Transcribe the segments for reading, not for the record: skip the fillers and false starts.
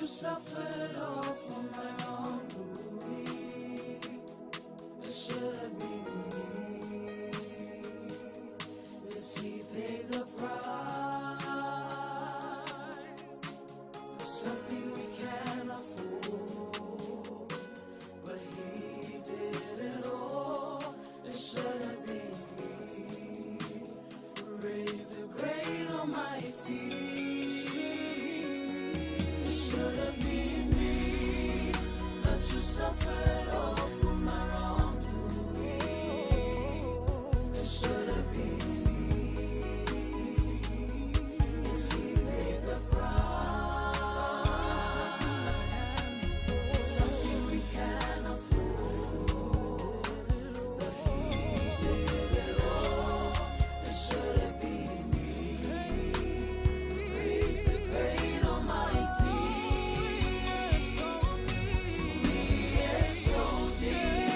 you suffered all for my wrongdoing. It should have been me. Yes, he paid the price. Something we can't afford, but he did it all. It should have been me. Raise the great almighty. It should have been me, but you suffered all for my wrongdoing. It should have been me. Yes, he paid the price. Something we can't afford, but he did it all. It should have been me. Praise the great almighty. We exalt thee.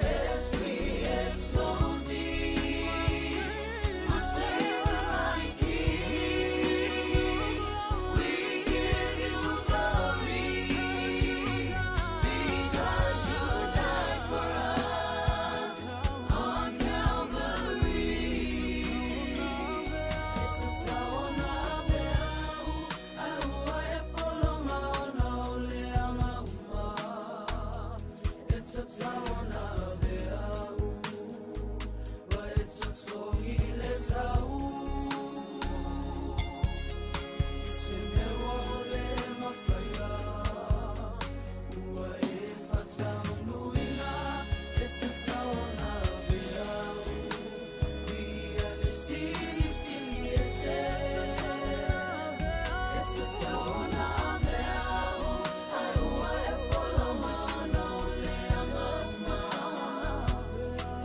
Yes, we exalt thee. My Savior, my King. We give you glory because you died for us on Calvary. It's a town of it's a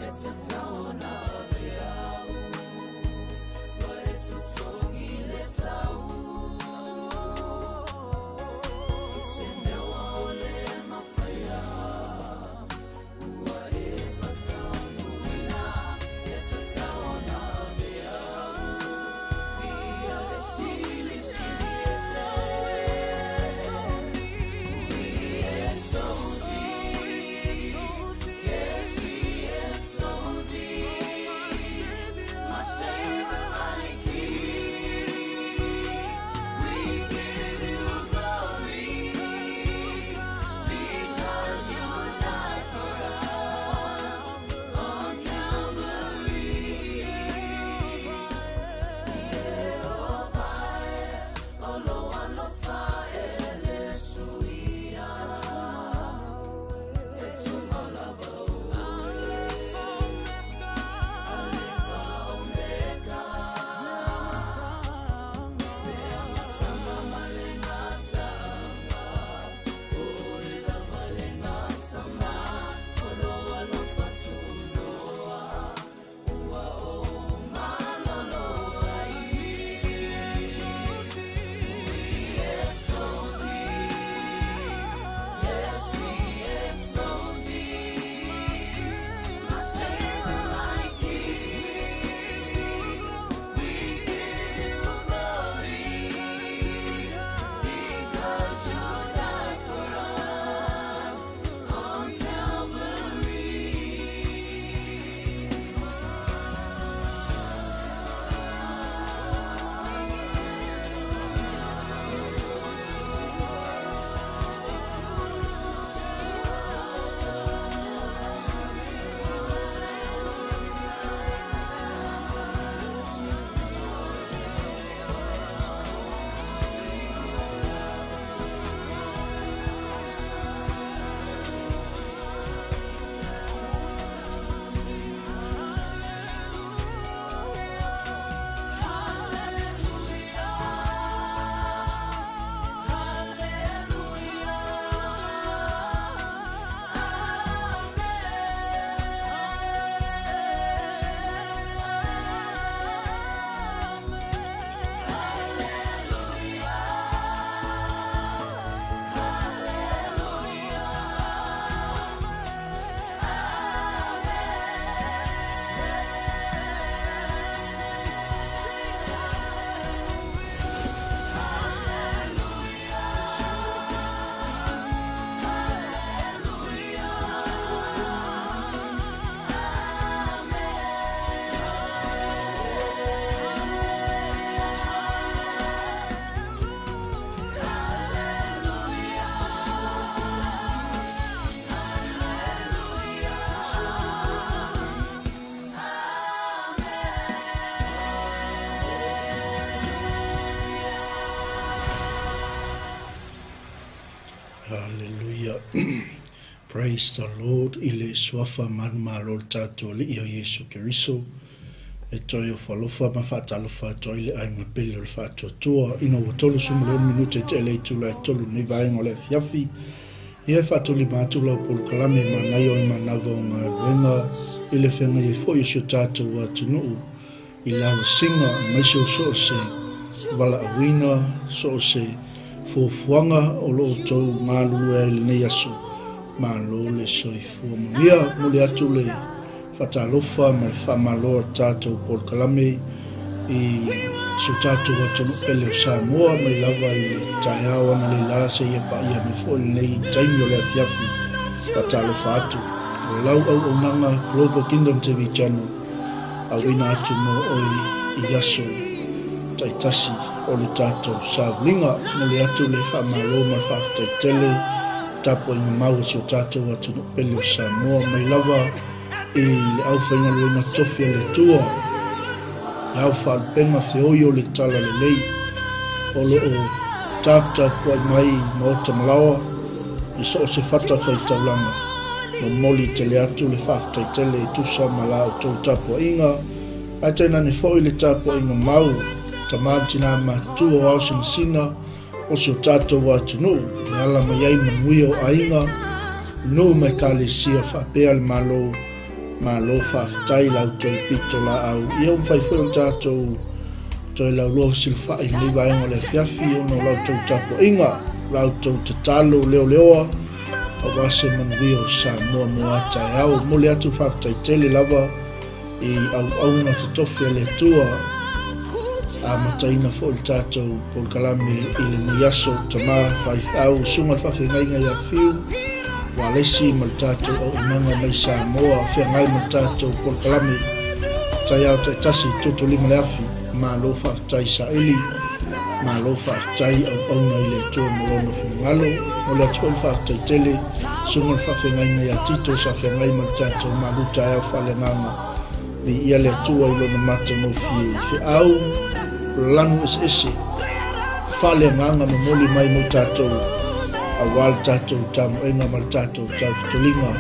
It's a town of My Savior, my King, we give you glory because you died for us on Calvary. Hallelujah. Praise the Lord i le suafa manumalo o le tatou Alii o Iesu Keriso. E toe ofo alofa ma faatalofa atu ai le aiga pele o le faatuatua ina ua 36 minute te le itula e 3 lenei vaega o le afiafi. Ia e faatulima atu lau polokalame manaia o le manava o galuega i le feagai ai foi o si o tatou atunuu i le alasiga aemaise o so o se valaauina, so o se fuafuaga o lo o outou galulue ai i lenei aso. Malo le soifua manuia. Momoli atu le faatalofa ma le faamalo a le tatou polokalame i si o tatou atunuu pele o Samoa mai lava i le taeao analeila seia paia mai foi lenei taimi o le afiafi. Faatalofa atu. O lau auaunaga Global Kingdom TV Channel auina atu mo oe i aso taitasi o le tatou savuliga. Momoli atu le faamalo ma le faafetai tele tapuaiga mau a si o tatou atunuu pele o Samoa mai lava i le aufaigaluega tofi a le Atua, le au faalupega feoi o le talalelei o lo o taputapuai mai maota malaoa i so o se fatafaitaulaga. Momoli tele atu le faafetai tele e tusa ma la outou tapuaiga, ae tainane foi le tapuaiga mau tama ma tina matutua o ao sinasina o si o tatou atunuu e ala mai ai manuia o aiga, nuu ma ekalesia faapea le Malo. Malo faafetai la outou pito laau. Ia ua mafai foi ona tatou toe lauloa fesilafai i lenei vaega o le afiafi ona o la outou tapuaiga, la outou tatalo leoleoa aua se manuia o Samoa mo a taeao. Momoli atu faafetai tele lava i auauna totofi a le Atua, amataina foi le tatou polokalame i lenei aso. Tama faifeau, susuga le faafeagaiga ia Fiu Walesi ma le tatou auaunaga mai Samoa, feagai ma le tatou polokalame taeao taitasi toto lima le afi. Malo faafetai saili, malo faafetai auauna i le Atua ma lona finagalo. Momoli atu foi le faafetai tele susuga le faafeagaiga ia Tito sa feagai ma le tatou malu taeao faaleagaga. Viia le Atua i lona matagofie i feau lanu eseese faaleagaga momoli mai mo tatou aua le tatou tamoega ma le tatou taufetoliga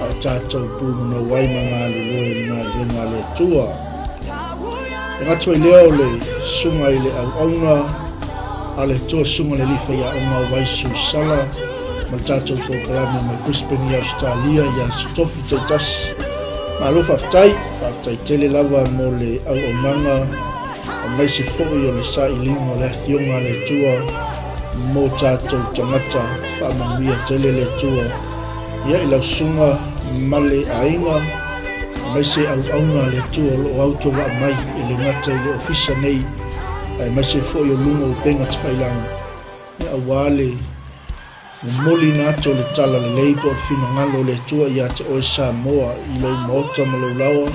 a o tatou punonou ai ma galulue i le galuega a le Atua. E gata ai lea o le susuga i le auauna a le Atua, susuga le alii faiaoga o Vaisu Sala ma le tatou polokalame mai Brisbane i Ausetalia i aso tofi taitasi. Malo faafetai, faafetai tele lava mo le auaunaga aemaise foi o le sailiga o le afioga a le Atua mo tatou tagata. Faamanuia tele le Atua ia i lau susuga ma le aiga aemaise auauna a le Atua o lo o autovaa mai e le gata i le ofisa nei aemaise foi o luga o upega tafailagi aua le momoliina atu o le talalelei po o le finagalo o le Atua ia te oe Samoa i lou maota ma lou laoa.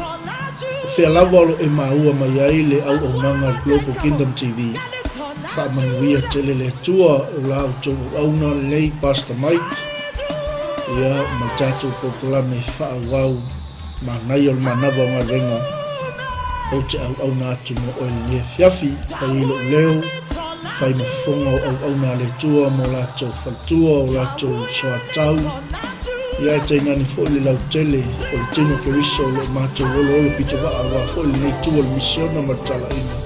O fea lava o lo o e maua mai ai le auaunaga a le Global Kingdom TV. Faamanuia tele le Atua o la outou auauna lenei Pastor Mike ia ma le tatou polokalame faaauau manaia o le manava o galuega. Ou te auauna atu mo oe lenei afiafi, fai ai lou leo, fai ma fofoga o auauna a le Atua mo latou faletua, o latou soatau, ia e tainane foi le lautele o le tino Keriso o lo o matou oloolo pitovaa aua foi lenei tu o le misiona ma le talaiga.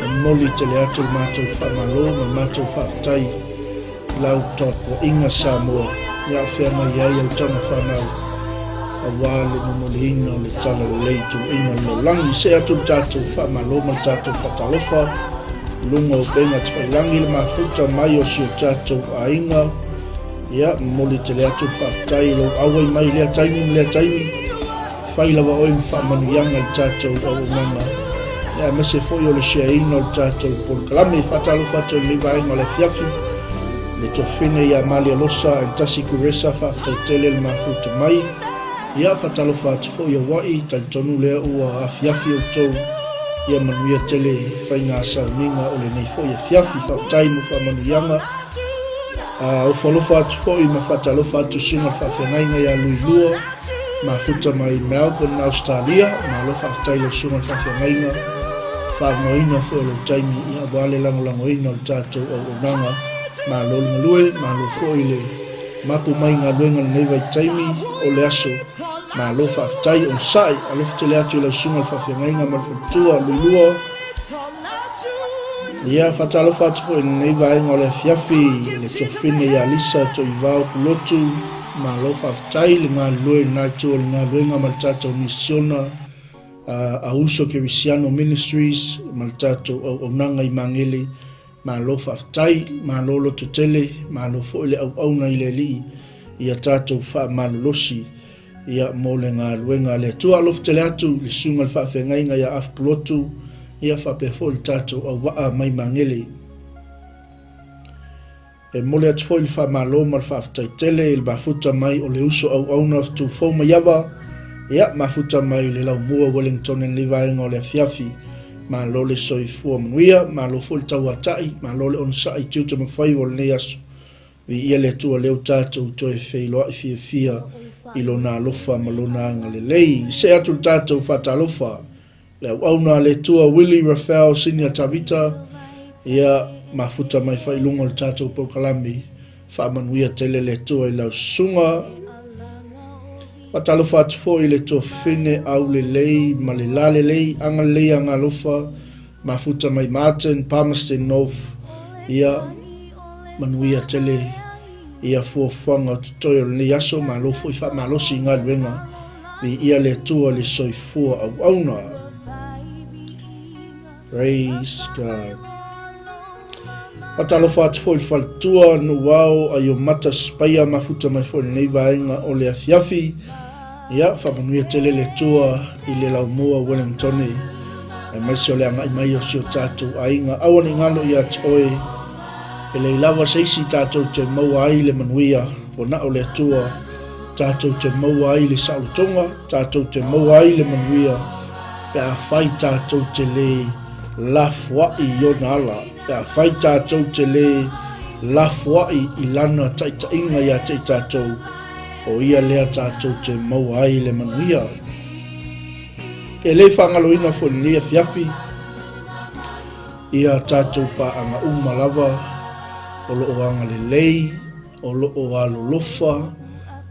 Momoli tele atu le matou faamalo ma le matou faafetai i lau tapuaiga Samoa ia feagai ai au tama fanau aua le momoliina o le talalelei i tuluiga o le lalolagi. See atu le tatou faamalo ma le tatou faatalofa i luga o upega tafailagi le mafuta mai o si o tatou aiga. Ia, momoli tele atu le faafetai i lou auai mai i lea taimi ma lea taimi. Fai lava oe ma faamanuiaga i le tatou auaunaga, ia aemaise foi o le share-ina o le tatou polokalame. Faatalofa atu i lenei vaega o le afiafi, le tofine ia Malia Losa and Tasi Kuresa, faafetai tele le mafuta mai. Ia, faatalofa atu foi i Hawaii, talitonu lea ua afiafi outou, ia manuia tele faiga sauniga o lenei foi afiafi. Faafetai mo faamanuiaga. Ofo alofa atu foi ma faatalofa atu susuga le faafeagaiga ia Luilua, mafuta mai Melbourne, Australia. Malo faafetai i lau susuga le faafeagaiga, faaaogaina foi o lou taimi aua le lagolagoina o le tatou auaunaga. Malo le galue, malo foi le mapu mai i galuega i lenei vaitaimi o le aso. Malo faafetai, onosai, alofa tele atu i lau susuga i le faafeagaiga ma le faletua Luilua. Ia, faatalofa atu foi i lenei vaega o le afiafi i le tofine ia Lisa Toivao Pulotu. Malo faafetai le galulue i lena itu o le galuega ma le tatou misiona a Uso Kerisiano Ministries ma le tatou auaunaga i Magele. Malo faafetai, malo lototele, malo foi le auauna i le Alii ia tatou faamalolosi ia mo le galuega a le Atua. Alofa tele atu i le susuga i le faafeagaiga ia Afu Pulotu, ia faapea foi le tatou auvaa mai Magele. E momoli atu foi le faamalo ma le faafetai tele i le mafuta mai o le uso auauna Tufou Maiava, ia mafuta mai le Laumua Wellington i lenei vaega o le afiafi. Malo le soifua manuia, malo foi le tauatai, malo le onosai i tiute ma faiva o lenei aso. Viia le Atua lea ua tatou toe feiloai fiafia i Lona alofa ma Lona agalelei. See atu le tatou faatalofa Le auauna a le Atua Willie Raphael Senior Tavita, ia mafuta mai failuga o le tatou polokalame. Faamanuia tele le Atua i lau susuga. Faatalofa atu foi i le tuafafine aulelei ma le lalelei, agalelei agalofa, mafuta mai Martin, Palmerston North, ia manuia tele ia fuafuaga o totoe o lenei aso, malo foi faamalosi i galuega. Viia le Atua le soifua auauna. Praise God. Faatalofa atu foi i le faletua Nuuao Aiomata Spaia mafuta mai foi lenei vaega o le afiafi. Ia, faamanuia tele le Atua i le laumua Wellingtone aemaise o le agai mai o si o tatou aiga. Aua ne i galo ia te oe, e leai lava se isi tatou te maua ai le manuia, ua na o le Atua tatou te maua ai le saolotoga, tatou te maua ai le manuia, pe afai tatou te lē lafoai i ona ala, pe afai tatou te lē lafoai i lana taitaiga ia te i tatou, o ia lea tatou te maua ai le manuia. E le faagaloina foi i lenei afiafi ia tatou paaga uma lava o lo o agalelei, o lo o alolofa,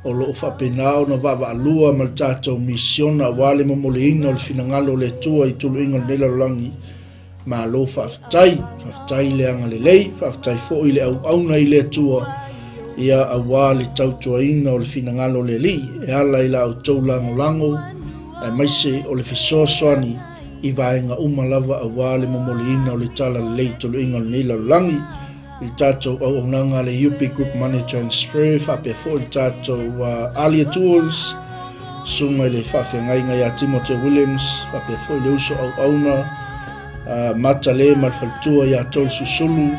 o lo o faapena ona vaavaalua ma le tatou misiona aua le momoliina o le finagalo o le Atua i tuluiga o lenei lalolagi. Malo faafetai, faafetai le agalelei, faafetai foi le auauna i le Atua, ia aua le tautuaina o le finagalo o le Alii e ala i la outou lagolago aemaise o le fesoasoani i vaega uma lava aua le momoliina o le Talalelei i tuluiga o lenei lalolagi. I le tatou auaunaga a le UP Group Money Transfer faapea foi le tatou Alia Tours, susuga i le faafeagaiga ia Timote Williams faapea foi le uso auauna Matale ma le faletua ia Tolesusulu,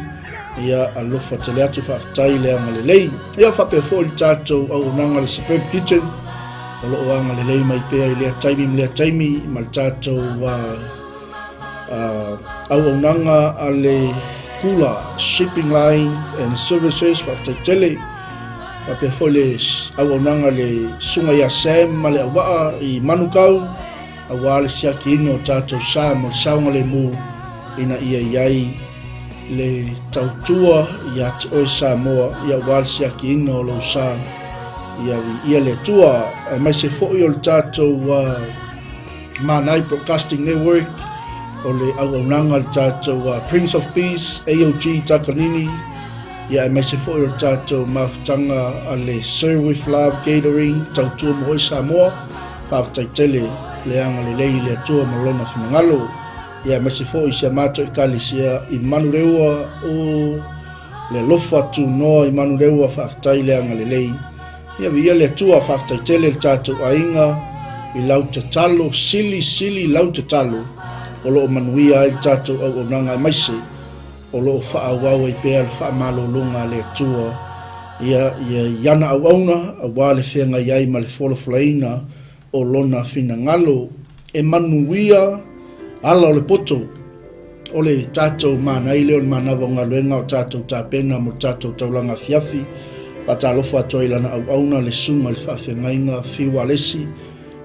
ia alofa tele atu, faafetai le agalelei. Ia faapea foi le tatou auaunaga a le Supreme Kitchen o lo o agalelei mai pea i lea taimi ma lea taimi ma le tatou auaunaga a le Kula Shipping Line and Services, faafetai tele. Faapea foi le auaunaga a le Susuga ia Sam ma le auvaa i Manukau, aua le siakiina o tatou sa mo le saogalemu ina ia i ai le tautua ia te oe Samoa, ia aua le siakiina o lou sa ia viia le Atua, aemaise foi o le tatou Manai Broadcasting Network, o le auaunaga a le tatou Prince of Peace, AOG Takanini, ia aemaise foi o le tatou mafutaga a le Serve with Love Catering, tautua mo oe Samoa, faafetai tele le agalelei i le Atua ma lona finagalo. Ia aemaise foi i si a matou ekalesia i Manureua o le alofa tunoa i Manureua, faafetai le agalelei. Ia viia le Atua, faafetai tele le tatou aiga i lau tatalo, sili sili lau tatalo o lo o manuia ai le tatou auaunaga aemaise o lo o faaauau ai pea le faamalologa a le Atua ia ia i ana auauna aua le feagai ai ma le folafolaina o lona finagalo e manuia ala o le poto o le tatou manai lea o le manava o galuega o tatou tapena mo le tatou taulaga afiafi. Faatalofa atu ai i lana auauna le susuga i le faafeagaiga Fiu Alesi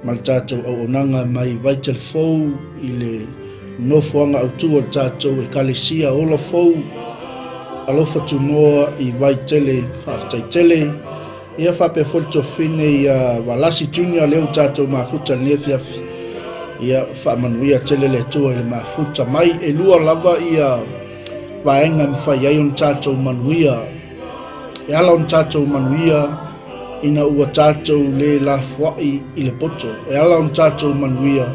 ma le tatou auaunaga mai Vaitele Fou i le nofoaga autu o le tatou Ekalesia Ola Fou. Alofa Tunoa i Vaitele, faafetai tele. Ia faapea foi le tuafafine ia Valasi Junior lea ua tatou mafuta i lenei afiafi. Ia faamanuia tele le Atua i le mafuta mai. E lua lava ia vaega e mafai ai ona tatou manuia. E ala ona tatou manuia ina ua tatou le lafoai i le poto. E ala ona tatou manuia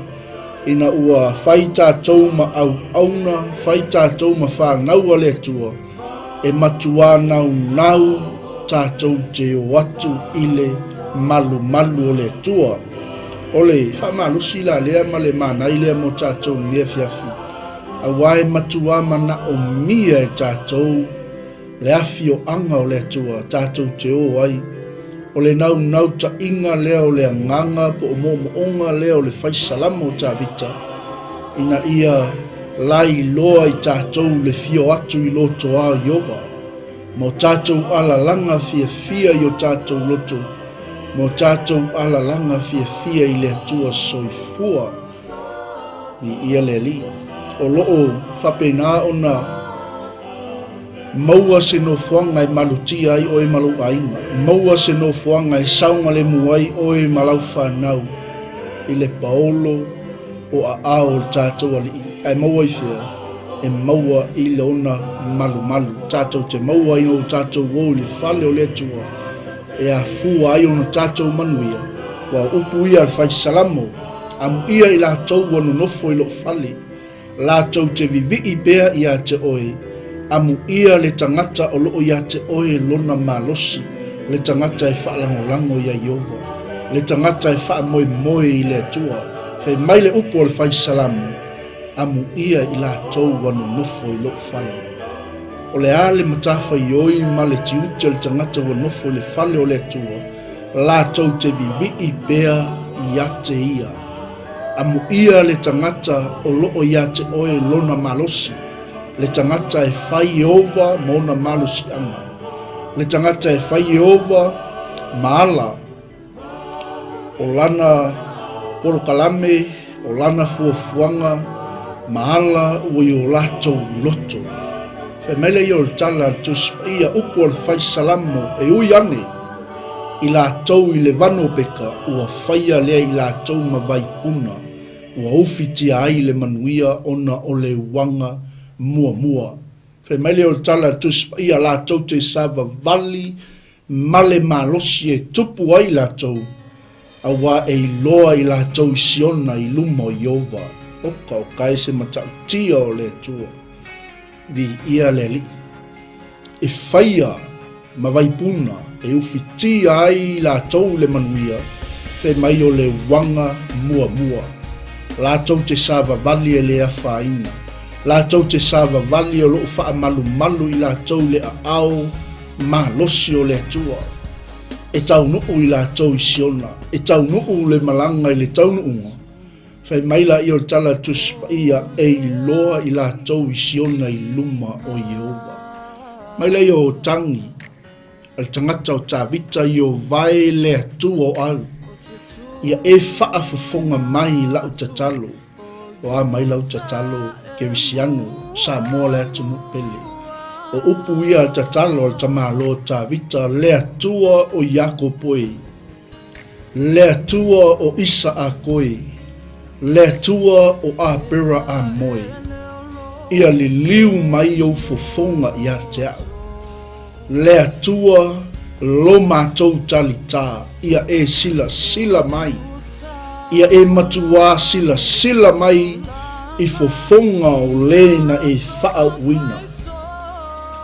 ina ua fai tatou ma auauna, fai tatou ma fanau a le Atua, e matuā naunau tatou te o atu i le malumalu o le Atua. O le faamalosi la lea ma le manai lea mo tatou i lenei afiafi, auā e matuā manaomia e tatou le afioaga o le Atua tatou te o ai. O le naunautaiga lea o le agaga po o moomooga lea o le fai salamo o Tavita, ina ia lailoa i tatou le fio atu i lotoa o Ieova, ma o tatou alalaga fiafia i o tatou loto, ma o tatou alalaga fiafia i le Atua soifua. Viia le Alii. O lo o faapena ona maua se nofoaga e malutia ai oe ma lou aiga, maua se nofoaga e saogalemu ai oe ma lau fanau i le paolo o aao o le tatou Alii. Ae maua i fea? E maua i lona malumalu. Tatou te maua ina ua tatou o i le fale o le Atua e afua ai ona tatou manuia. Aua o upu ia a le Fai Salamo, Amuia i latou ua nonofo i lou fale, latou te vivii pea ia te oe, amuia le tagata o loo ia te oe lona malosi, le tagata e faalagolago ia Ieova, le tagata e faamoemoe i le Atua. Fai mai le upu a le Fai Salamo, Amuia i latou ua nonofo i lou fale. O le a le matafaioi ma le tiute o le tagata ua nofo i le fale o le Atua, latou te vivii pea ia te ia. Amuia le tagata o loo ia te oe lona malosi, le tagata e fai Ieova ma ona malosiaga, le tagata e fai Ieova ma ala o lana polokalame, o lana fuafuaga ma ala ua i o latou loto. Fai mai lea o le tala a le Tusi Paia, upu a le Fai Salamo, e ui ane i latou i le vanu o peka, ua faia lea i latou ma vaipuna, ua ufitia ai le manuia ona o le uaga muamua. Fai mai lea o le tala a le Tusi Paia, latou te savavali ma le malosi e tupu ai latou, auā e iloa i latou i Siona i luma o Ieova. Oka o ka e se matautia o le Atua. Viia le Alii. E faia ma vaipuna e ufitia ai latou i le manuia, fai mai o le uaga muamua. Latou te savavali e le afaina. Latou te savavali o loo faamalumalu i latou i le aao malosi o le Atua. E taunuu i latou i Siona, e taunuu le malaga i le taunuuga. Fai mai laia o le tala a le Tusi Paia, e iloa i latou i Siona i luma o Ieova. Mai laia o tagi a le tagata o Tavita, Ieova e le Atua o au, ia e faafofoga mai i lau tatalo. O a mai lau tatalo Kerisiano, Samoa le atunuu pele. O upu ia a le tatalo a le tamaloa Tavita, le Atua o Iakopo e, le Atua o Isaako e, le Atua o Apera Amoe, ia liliu mai ou fofoga ia te au. Le Atua lo matou talitā, ia e silasila mai, ia e matuā silasila mai i fofoga o le na e faauuina.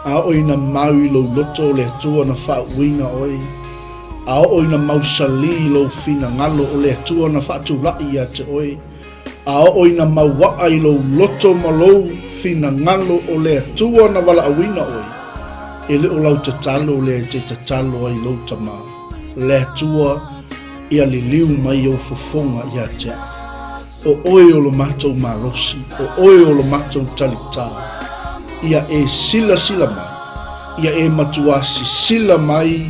A oo ina mau i lou loto o le Atua na faauuina oe, a oo ina mausalī lou finagalo o le Atua na faatulaʻi ia te oe, A oo ina mauaa i lou loto ma lou finagalo o le Atua na valaauina oe, e le o lau tatalo lea e te tatalo ai i lou tama, le Atua ia liliu mai ou fofoga ia te au. O oe o lo matou malosi, o oe o lo matou talitā, ia e silasila mai, ia e matuā sisila mai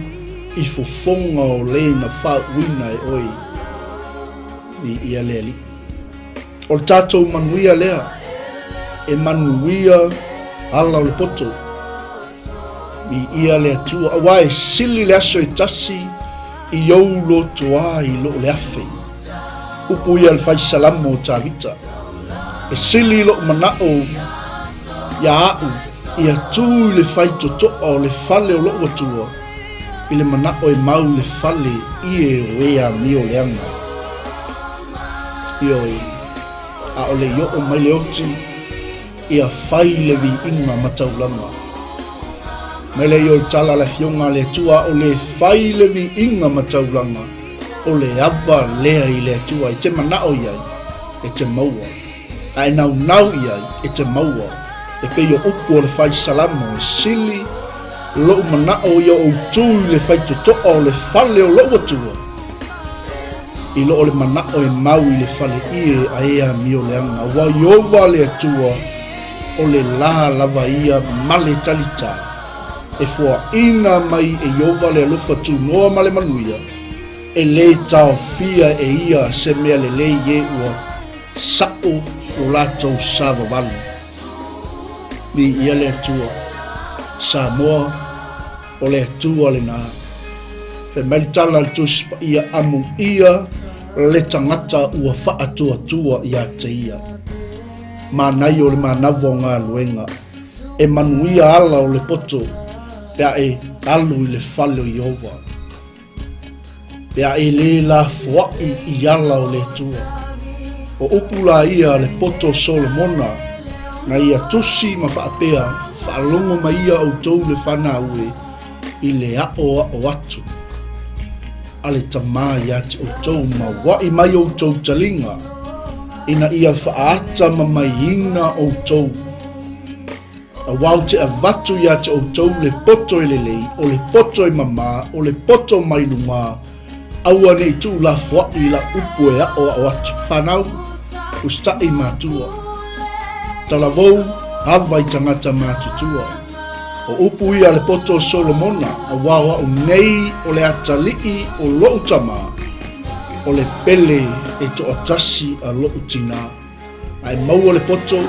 i fofoga o le na faauuina e oe. Viia le Alii. O le tatou manuia lea, e manuia ala o le poto. Viia le Atua, auā e sili le aso e tasi i ou lotoa i loo le 1000. Upu ia a le fai salamo o Tavita. E sili lou manao ia a'u ia tu i le faitotoa o le fale o lou Atua i le manao e mau i le fale ie o e amio leaga. Ioe, a o le i oo mai le oti, ia fai le viiga ma taulaga. Mai lea o le tala a le Afioga a le Atua, o le fai le viiga ma taulaga, o le ava lea i le Atua e te manao i ai, e te maua. A e naunau i ai, e te maua. E pei o upu o le fai salamo e sili lou manao ia ou tu i le faitotoa o le fale o lou Atua, i loo le manao e mau i le fale ie a e amio leaga. Ua Ieova le Atua, o le lā lava ia ma le talitā. E foaina mai e Ieova le alofa tunoa ma le manuia, e lē taofia e ia se mea lelei e ua sa'o lo latou savavali. Viia le Atua. Samoa, o le Atua lenā. Fai mai le tala a le Tusi Paia, Amuia le tagata ua faatuatua ia te ia. Manaia o le manava o galuega, e manuia ala o le poto pe a e alu i le fale o Ieova. Pe a e lē lafoaʻi i ala o le Atua. O upu la ia a le poto o Solomona, na ia tusi ma faapea, Faalogo mai ia outou le fanau e i le aʻoaʻo atu a le Tamā iā te outou ma uaʻi mai outou taliga, ina ia faatamamaiina outou. Auā ou te avatu iā te outou le poto e lelei, o le poto e mamā, o le poto mai lugā, aua ne i tuulafoaʻi i lau upu e aʻoaʻo atu. Whanau, usitaʻi matua. Talavou, ava i tagata matutua. O upu ia a le poto o Solomona, auā o a'u nei o le atalii o loʻu tamā, o le pele e toatasi a loʻu tinā. A e maua le poto,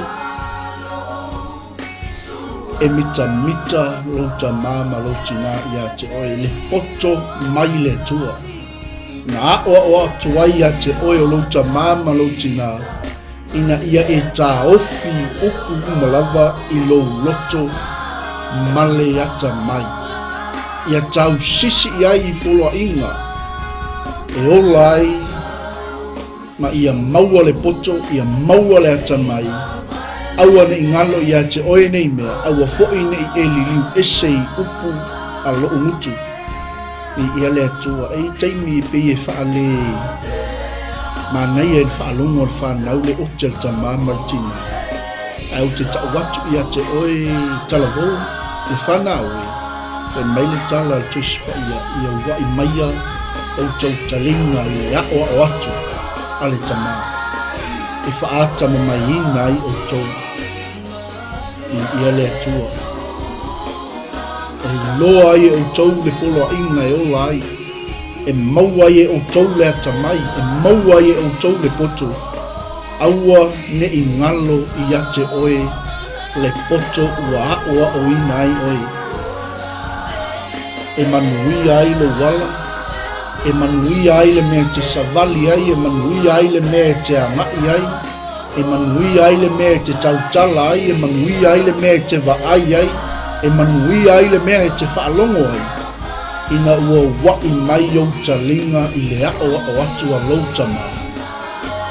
e mitamita lou tamā ma lou tinā iā te oe, le poto mai le Atua. Na aʻoaʻo atu ai iā te oe o lou tamā ma lou tinā, ina ia e tāofi upu uma lava i lou loto ma le atamai. Ia tausisi i ai i poloaiga e ola ai ma ia maua le poto, ia maua le atamai, aua ne i galo iā te oe nei mea, aua foʻi ne i e liliu ese i upu a loʻu gutu. I ia le Atua, e i taimi e pei e faale manaia i le faalogo a le whanau le ote a le tamā ma le tinā. Ae ou te ta'u atu iā te oe talavou, le whanau e, Fai mai le tala a le Tusi Paia, ia uaʻi maia outou taliga i le aʻoaʻo atu a le Tamā, e faatamamaiina ai outou i ia le Atua. E iloa ai e outou le poloaiga e ola ai, e maua ai e outou le atamai, e maua ai e outou le poto, Aua ne i galo ia te oe le poto ua aʻoaʻoina ai oe. E manuia ai lou ala, e manuia ai le mea e te savali ai, e manuia ai le mea e te agaʻi ai, e manuia ai le mea e te tautala ai, e manuia ai le mea e te vaai ai, e manuia ai le mea e te faalogo ai, ina ua uaʻi mai ou taliga i le aʻoaʻo atu a lou tamā.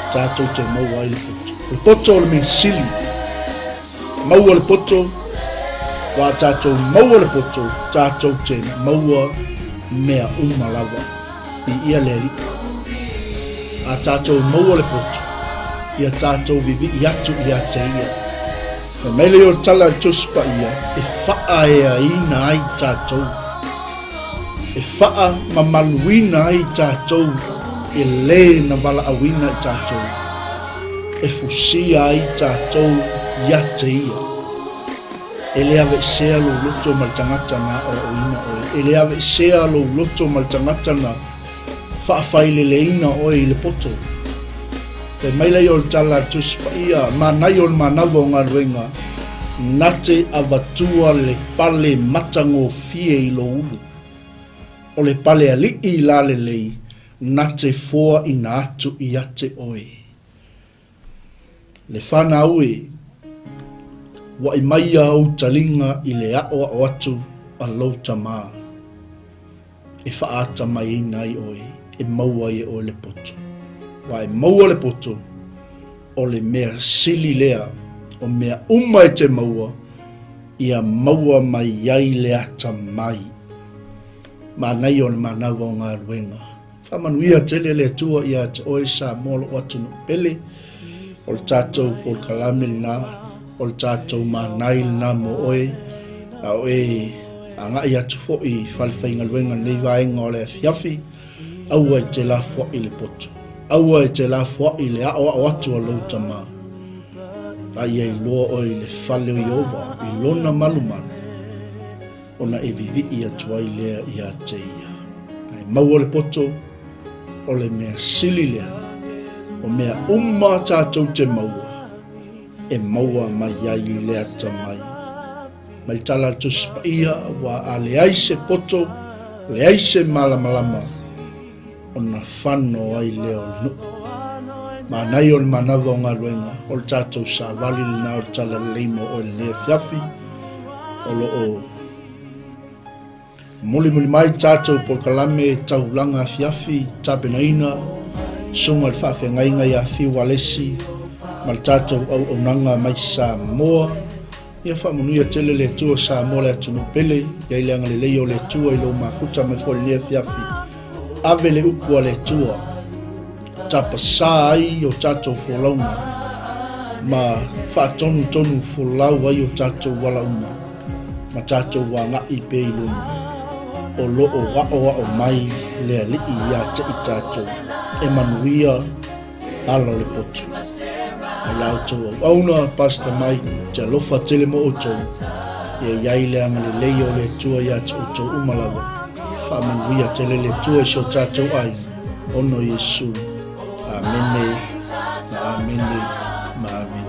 Tātou te maua ai le poto. O le poto o le mea sili. Maua le poto, wā tātou maua le poto, tātou te maua mea uma lava. I ia le alii. A tātou maua le poto, ia tātou vivii atu ia te ia. Fai mai lea o le tala a le Tusi Paia, e faaeaina ai tātou. E faamamaluina ai tātou e lē na valaauina i tātou, e fusia ai tātou ia te ia. E le aveesea lou loto ma le tagata na aoaoina oe, e le aveesea lou loto ma le tagata na faafaileleina oe i le poto. Fai mai lea o le tala a le Tusi Paia, manaia o le manava o galuega, Na te avatua le pale matagofie i lou ulu. O le pale ali'i lalelei na te foaina atu ia te oe. Le fanau e, ua'i maia ou taliga i le a'oa'o atu a lou tamā, e fa'aatamaiina ai oe, e maua ai e oe le poto. Aua e maua le poto, o le mea sili lea o mea uma e te maua, ia maua mai ai le atamai. Manaia o le manava o galuega. Faamanuia tele le Atua ia te oe Samoa lou atunuu pele. O le tatou polokalame lena, o le tatou manai lena mo oe, a o e agai atu foi i falefaigaluega i lenei vaega o le afiafi, aua e te lafoai le poto, aua e te lafoai le aoao atu a lou tama, a ia iloa oe i le fale o Ieova i lona malumalu. ona e vivii atu ai lea ia te ia. Ae maua le poto, o le mea sili lea, o mea uma tatou te maua, e maua mai ai i le atamai. Mai le tala a le Tusi Paia, aua a leai se poto, leai se malamalama, ona fano ai lea o le nuu. Manaia o le manava o galuega, o le tatou savali lena o le talalelei mo oe lenei afiafi, o lo o mulimuli mai le tatou polokalame taulaga afiafi tapenaina susuga i le faafeagaiga ia Fiu Alesi ma le tatou auaunaga mai Samoa. Ia faamanuia tele le Atua Samoa le atunuu pele, i ai le agalelei o le Atua i lou mafuta mai foi lenei afiafi. Ave le upu a le Atua, tapasā ai o tatou folauga, ma faatonutonu folau ai o tatou ala uma, ma tatou agai pea i luma, o lo o aoao mai le Alii ia te i tatou, e manuia ala o le poto. Mai la outou auauna, Pastor Mike, te alofa tele mo outou. Ia i ai le agalelei o le Atua ia te outou uma lava. Faamanuia tele le Atua i si o tatou aiga. Ona o Iesu. Amene, ma amene, ma amene.